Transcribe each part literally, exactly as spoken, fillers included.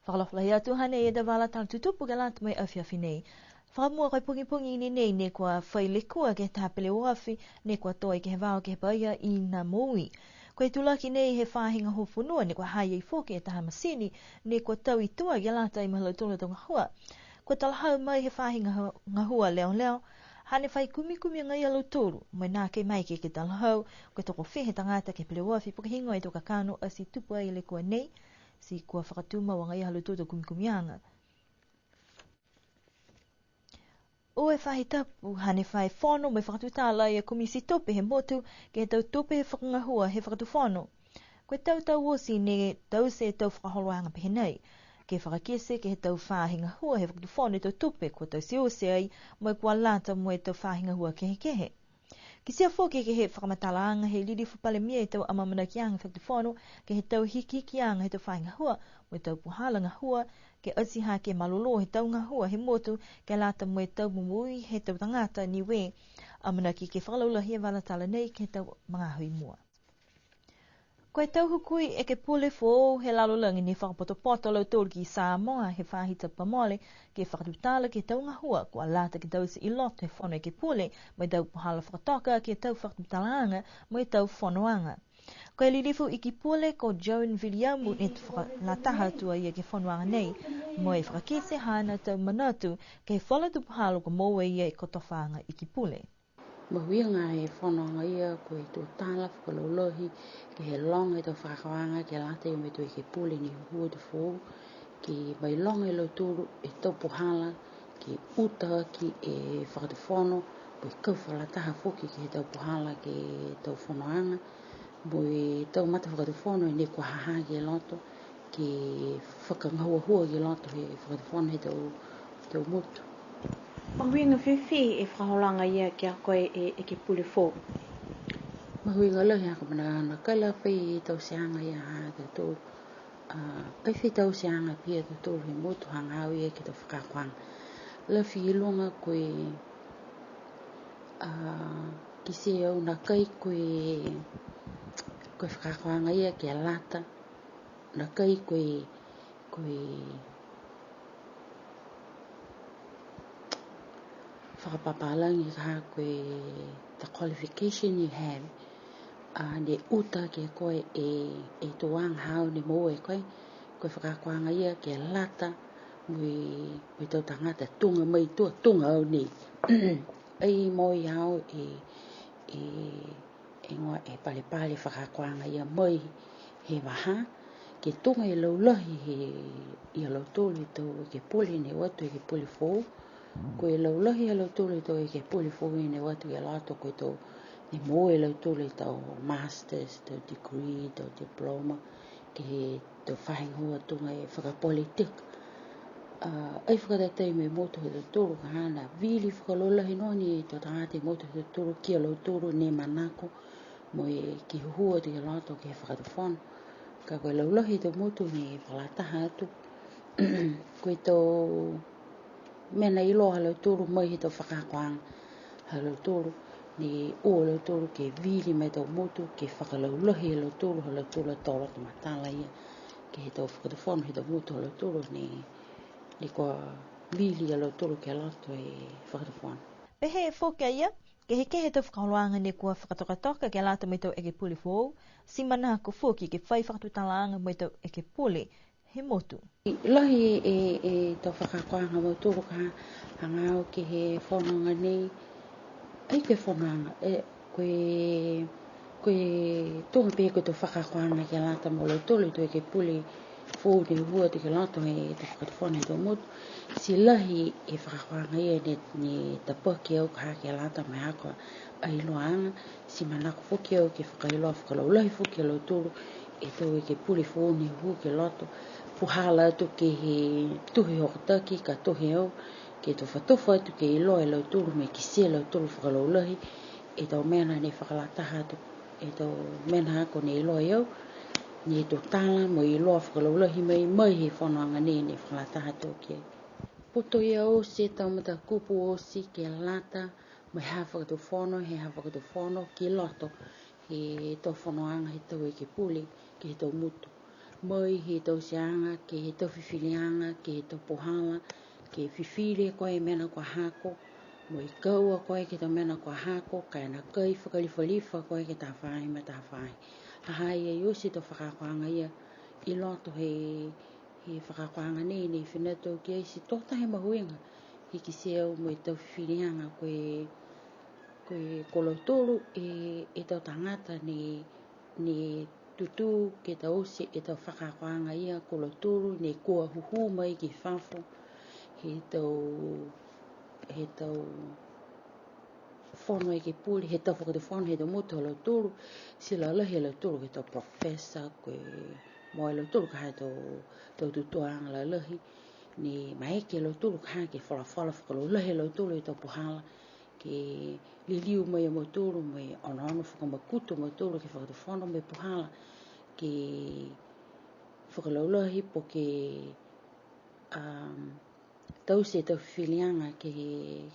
Fakaalofa lahi atu, hanei e tau vala tala tutupu ke lata mo e afiafi nei. Fakamua ko e pogipogi ni nei ne kua fai lekua ke he taha peleoafi ne kua tō ai ke he vao ke he paia i Namoui. Ko e tulaki nei he faahi gahua fonua ne kua ha i ai foki e taha masini ne kua tau i tua ke lata mo e ha lautolu a tau gahua. Kua talahau mai he faahi gahu-, gahua leoleo, hane fai kumikumi agaia a lautolu, mo e nākai maeke ke talahau ko e tokofiha e tagata ke he peleoafi po ke heigoa e tau kakano ati tupu ai e lekua nei, ti kua fakatumau agaia ha lautolu a tau kumikumiaga. Ua e faahi tapu, hane fai fono mo e fakatutala e Komiti Tupe he motu ke he tau tupe he fakagahua he fakatufono. Ko e tau tau oti ne taute e tau fakaholoaga pehē nei, ke fakakite ke he tau faahi gahua he fakatufono e tau tupe kua taute oti ai, mo e kua lata mo e tau faahi gahua kehekehe. Kitia foki ke he fakamatalaaga he lilifu Palemia e tau amaamanakiaga fakatufono, ke he tau hikihikiaga he tau faahi gahua, mo e tau puhala gahua, ke ati hake malolō he tau gahua he motu, ke lata mo e tau momoui he tau tagata Niue. Amanaki ke fakalaulahi e vala tala nei ke he tau magaaho i mua. Ko e tau hukui ekepule foou he lalolagi ne fakapotopoto a lautolu ki Samoa he faahi tapu kua mole, ke fakatutala ke he tau gahua kua lata ke taute i loto he fono ekepule, mo e tau puhala fakatoka ke he tau fakatutalaaga, mo e tau fonoaga. Ko e lilifu Ikipule ko Joan Viliamu ne fakalataha atu a ia ke he fonoaga nei, mo e fakakite haana tau manatu ke he falu a tau puhala kua moua e ia e kotofaaga Ikipule. Mahuiga e fonoaga ia ko e tau tala fakalaulahi ke he loga e tau fakaakoaga ke lata ia mo e tau ekepule ne hūhū atu foou, ke mailoga e lautolu e tau puhala ke uta aki e fakatufono, mo e kau fakalataha foki ke he tau puhala ke he tau fonoaga, mo e tau matafakatufono ne kua ha ha ki loto, ke fakagahuahua ki loto he fakatufono he tau, tau motu. Mahuiga fēfē e fakaholoaga ia ki a koe e, e ekepule foou? Mahuiga lahi ha ko e mena nākai la fai tauteaga ia ha tautolu. A, ai fai tauteaga pihia a tautolu he motu hagaao ia ke he tau fakaakoaga. Lafi i luga ko e, a, kitia e au nākai ko e, ko e fakaakoaga ia ke lata, nākai ko e, ko e fakapapālagi ka ko e the qualification you have, a, ne uta ke koe e, e tuaga haau ne moua e koe, ko e fakaakoaga ia ke lata mo e, mo e tau tagata tuga mai tua, tuga au nei. Ai mo e au e, e, e gā e palepale fakaakoaga ia mai he vahā, ke tuga e laulahi he, ia lautolu e tau ekepule ne o atu ekepule foou. Ko e laulahi ia lautolu e tau ekepule foou ne o atu ia loto ko e tau, ne moua e lautolu e tau masters, tau degree, tau diploma, ke he tau faahi gahua tuga e fakapolitika. A, ai fakatatai mo e motu ha tautolu ka ha ne vili fakalaulahi noa ni e tau tagata he motu ha tautolu ki a lautolu ne manako mo e ke hūhū atu ki loto ke he fakatufono. Ka ko e laulahi he tau motu ne fakalataha atu. Ko e tau mena iloa ha lautolu mai he tau fakaakoaga ha lautolu, ne o lautolu ke vili mai e tau motu, ke fakalaulahi a lautolu, ha lautolu a tau loto matala ia, ke he tau fakatufono he tau motu ha lautolu, ne, ne kua vili a lautolu ke loto e fakatufono. Pehē foki a ia, kehekehe e tau fakaholoaga ne kua fakatokatoka ke lata mo e tau ekepule foou, ti manako foki ke fai fakatutalaaga mo e tau ekepule he motu. Lahi e, e tau fakaakoaga ha mautolu ka hagaao ke he fonoaga nei. Ai ko e fonoaga, e, ko e, ko e tuga pē ko e tau fakaakoaga ke lata mo lautolu e tau ekepule foou ne hū atu ke loto he tau fakatufono he tau motu. Ti lahi e fakaakoaga ia ne, ne tapaki au ka ke lata mo e haaku a iloaaga, ti manako foki au ke fakailoa fakalaulahi foki a lautolu e tau ekepule foou ne hū ke loto. Puhala atu ke he tohi hokotaki ka tohi au, ke tofatofa atu ke iloa e lautolu mo e kitia e lautolu fakalaulahi e tau mena ne fakalataha atu, e tau mena haaku ne iloa e au, ne tutala mo e iloa fakalaulahi mai, mai he fonoaga nei ne fakalataha atu ki ai. Putoia oti e tau matakupu oti ke lata mo e ha fakatufono, he ha fakatufono ki loto he tau fonoaga he tau ekepule ke he tau motu. Mai he tauteaga, ke he tau fifiliaga, ke he tau puhala, ke fifili e koe e mena kua hako, mo e kaua koe ke he tau mena kua hako, ka e nākai fakalifalifa koe ke he taha faahi ma taha faahi. Ha ha i ai oti e tau fakaakoaga ia i loto he, he fakaakoaga nei, ne fina atu ki ai ti tō taha e mahuiga, he kitia au mo e tau fifiliaga ko e, ko e ko lautolu e, e tau tagata ne, ne tutū ke taute e tau fakaakoaga ia ko lautolu ne kua hūhū mai ki fafo he tau, he tau fono ekepule, he tau fakatufono, he tau motu ha lautolu, ti lalahi a lautolu ko e tau professor, ko e mo e lautolu ka ha e tau, tau tutūaga lalahi, ne maeke a lautolu ka ha ke folafola fakalaulahi a lautolu e tau puhala, ke liliu mai a mautolu, mo e onoono fakamakutu a mautolu ke he fakatufono mo e puhala, ke fakalaulahi po ke, um, taute e tau fifiliaga ke he,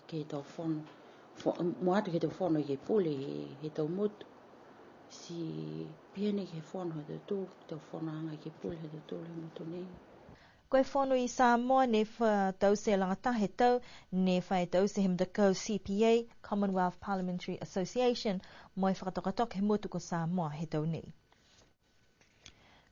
ke he tau fono, fo-, mua atu ke he tau fono ekepule he, he tau motu. Ti pihia ni ke he fono ha tautolu, tau fonoaga ekepule ha tautolu he motu nei. Ko e fono i Samoa ne fa taute lagataha he tau, ne fa taute he matakau C P A, Commonwealth Parliamentary Association, mo e fakatokatoka he motu ko Samoa he tau nei.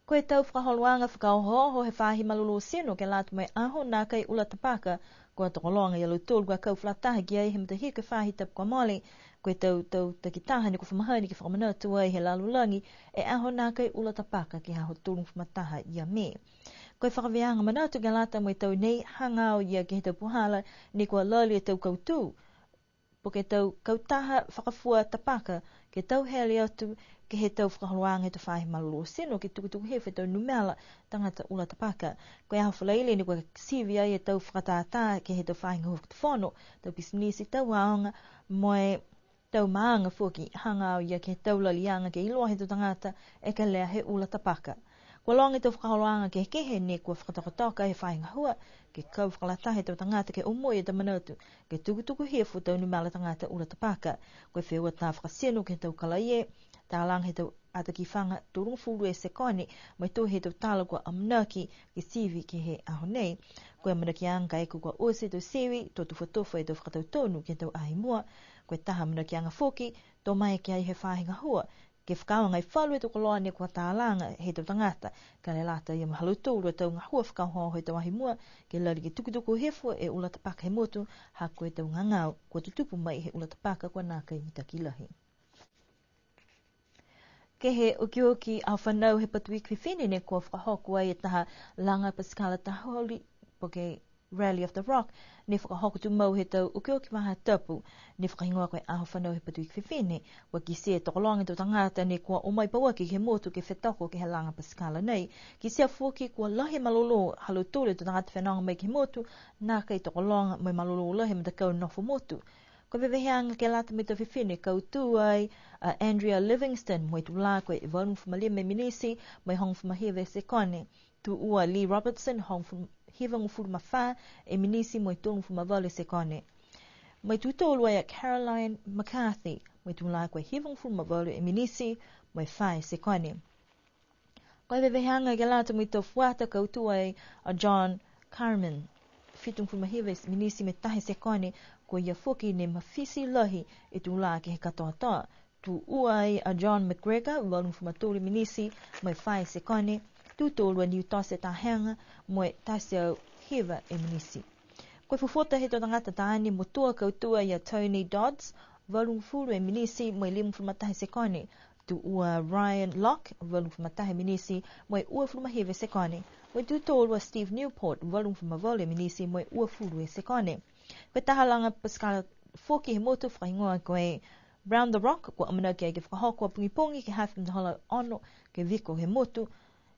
Ko e tau fakaholoaga fakaohooho he faahi malolō tino ke lata mo e aho nākai ula tapaka, kua tokologa ia lautolu kua kau fakalataha ki ai he matahiku he faahi tapu kua mole. Ko e tau, tau takitaha ne kua fa mahani ke fakamanatu ai he lalolagi e aho nākai ula tapaka ke he aho tolugofulu ma taha ia Me. Ko e fakavēaga manatu ke lata mo e tau nei, hagaao ia ke he tau puhala ne kua lali e tau kautū, po ke tau kautaha fakafua tapaka, ke tau hele atu ke he tau fakaholoaga he tau faahi malolō tino, ke tukutuku hifo e tau numela tagata ula tapaka. Ko e aho Falaile ne kua sivi ai e tau fakatātā ke he tau faahi gahua fakatufono, tau pisinisi, tau aoga, mo e tau maaga foki, hagaao ia ke he tau laliaga ke iloa he tau tagata e kelea he ula tapaka. Kua loga e tau fakaholoaga kehekehe ne kua fakatokatoka he faahi gahua, ke kau fakalataha e tau tagata ke omoi e tau manatu, ke tukutuku hifo e tau numela tagata ula tapaka. Ko e feua tā fakatino ke he tau kalaie, talaga he tau ata kifaga tolugofulu e sekone, mo e tohi he tau tala kua amanaki ke sivi ke he aho nei. Ko e amanakiaga ka e kua oti e tau sivi, to tufatufa e tau fakatautonu ke he tau aho i mua. Ko e taha amanakiaga foki, to maeke ai he faahi gahua ke fakaaoga e falu he tau koloa ne kua talaga he tau tagata, ka e lata ia mo ha lautolu a tau gahua fakaohooho he tau aho i mua, ke lali ke tukutuku hifo e ula tapaka he motu, ha ko e tau gagao kua tutupu mai he ula tapaka kua nākai mitaki lahi. Ke he okioki aho fanau he Patuiki Fifine ne kua fakahoko ai e taha laga pasikala taholi, po ke Rally of the Rock, ne fakahoko tumau he tau okioki faahi tapu, ne fakahigoa ko e Aho Fanau he Patuiki Fifine. Kua kitia e tokologa e tau tagata ne kua o mai pauaki ke he motu ke fetoko ke he laga pasikala nei. Kitia foki kua lahi e malolō ha lautolu e tau tagata fenoga mai ke he motu, nākai tokologa mo e malolō lahi he matakau nofo motu. Ko e veveheaga ke lata mo e tau fifine, kautū ai a Andrea Livingston, mo e tulā ko e valugofulu ma lima e minisi, mo e hogofulu ma hiva e sekone. Tū ua Lee Robertson, hogofulu, hivagofulu ma fā e minisi mo e tolugofulu ma valu e sekone. Mo e tū tolu ai a Caroline McCarthy, mo e tulā ko e hivagofulu ma valu e minisi mo e fā e sekone. Ko e veveheaga ke lata mo e tau fuata, kautū ai a John Carman, fitugofulu ma hiva e minisi mo e taha e sekone, ko ia foki ne mafiti lahi e tulā ke he katoatoa. Tū ua ai a John McGregor, valugofulu ma tolu e minisi mo e fā e sekone, tū tolu a Niutose Tahega mo e taha e teau hiva e minisi. Ko e fufuta he tau tagata taane motua, kautū ai a Tony Dodds, valugofulu e minisi mo e limagofulu ma taha e sekone. Tū ua Ryan Locke, valugofulu ma taha e minisi mo e uafulu ma hiva e sekone. Mo e tū tolu a Steve Newport, valugofulu ma valu e minisi mo e uafulu e sekone. Ko e taha laga pasikala foki he motu fakahigoa ko e Round the Rock, kua amanaki ai ke fakahoko a pogipogi ke he hafa e matahola ono ke viko he motu.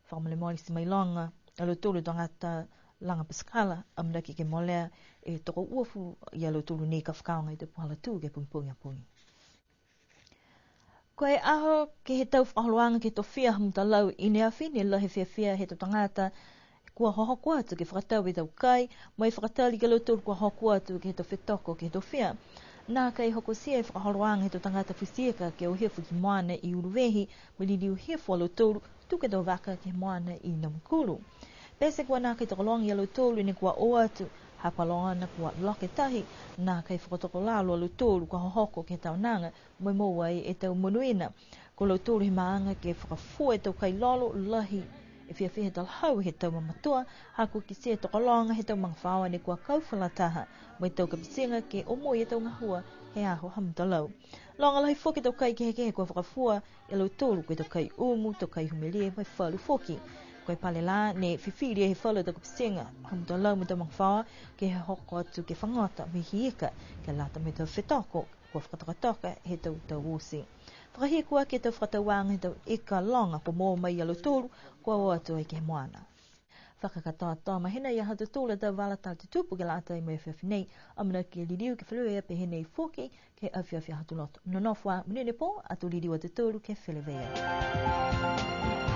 Fakamolemole ti mailoga a lautolu e tagata laga pasikala, amanaki ke molea e tokouafulu ia lautolu nei ka fakaaoga e tau puhala tū ke he pogipogi a pogi. Ko e aho ke he tau fakaholoaga ke he tofia ha Mutalau i ne afi, ne lahi e fiafia he tau tagata kua hohoko atu ke fakatau e tau kai, mo e fakatali ki a lautolu kua hoko atu ke he tau fetoko ke he tofia. Nākai hokotia e fakaholoaga he tau tagata futi ika ke o hifo ki moana i Uluvehi, mo e liliu hifo a lautolu, tuku e tau vaka ke he moana i Namukulu. Pete kua nākai tokologa ia lautolu ne kua o atu, ha ko e loga na kua loka e tahi, nākai fakatokolalo a lautolu kua hohoko ke he taonaga, mo e moua ai e tau monuina. Ko lautolu he maaga ke fakafua e tau kai lolo lahi e fiafia he talahau he tau mamatua, ha kua kitia e tokologa he tau magafaoa ne kua kau fakalataha, mo e tau kapitiga ke omoi e tau gahua he aho ha mutalau. Loga lahi foki e tau kai kehekehe kua fakafua e lautolu, ko e tau kai umu, tau kai humelie, mo e falu foki. Ko e pale lā ne fifili he falu tau kapitiga ha mutalau mo e tau magafaoa, ke he hoko atu ke fagota mo e hī ika, ke lata mo e tau fetoko kua fakatokatoka he tau tau oti. Fakahiku aki e tau fakatauaga he tau ika loga kua moua mai ia lautolu, kua o atu ai ke he moana. Fakakatoatoa mai hinei a ha tautolu a tau vala tala tutupu ke lata mo e afiafi nei, amanaki ke liliu ke feleveia pehē nei foki ke he afiafi Aho Tuloto. Nonofo ā, monuina e pō, ato liliu a tautolu ke feleveia.